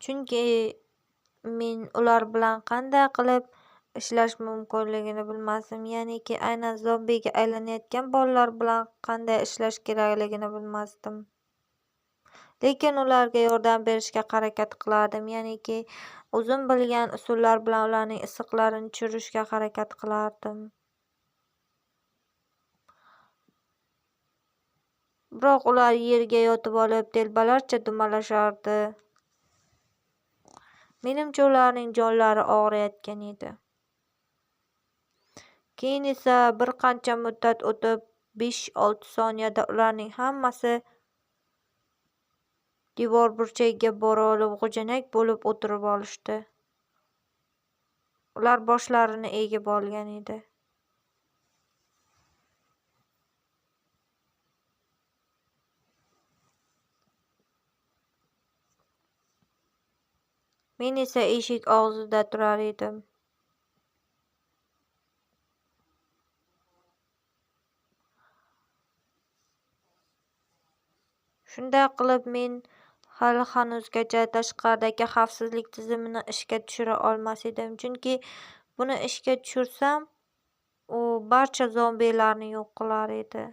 Chunki men ular bilan qanday qilib ishlash mumkinligini bilmasdim, ya'niki aynan zombiga aylanayotgan bolalar bilan qanday ishlash kerakligini bilmasdim. Lekin ularga yordam berishga harakat qilardim, ya'niki o'zim bilgan usullar bilan ularning issiqlarini tushirishga harakat qilardim. Biroq ular yerga yotib olib, telbalarcha dumalashardi. Menimcha, ularning jonlari og'riyotgan edi. Keyin esa bir qancha muddat o'tib, 5-6 soniyada ularning hammasi devor burchagiga bora olib, g'ujanak bo'lib o'tirib olishdi. Ular boshlarini egib olgan edi. Men esa eshik og'zida turar edim. Shunday qilib, men hali hanuzgacha tashqaridagi xavfsizlik tizimini ishga tushira olmas edim, chunki buni ishga tushirsam, u barcha zombilarni yo'q qilar edi.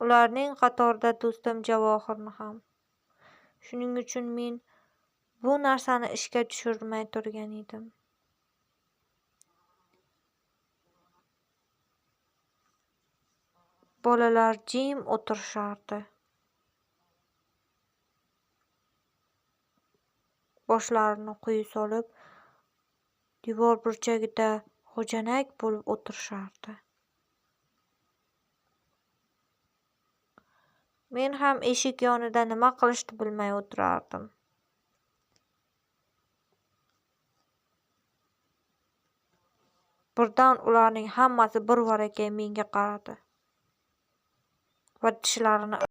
Ularning qatorida do'stim Javohirni ham. Shuning uchun men bu narsani ishga tushirmay turgan edim. Bolalar jim o'tirishardi. Boshlarini quyi solib, devor burchagida g'ujanak bo'lib o'tirishardi. Men ham eshik yonida nima qilishni bilmay o'tirardim. Birdan ularning hammasi bir varakay menga qaradi va tishlarini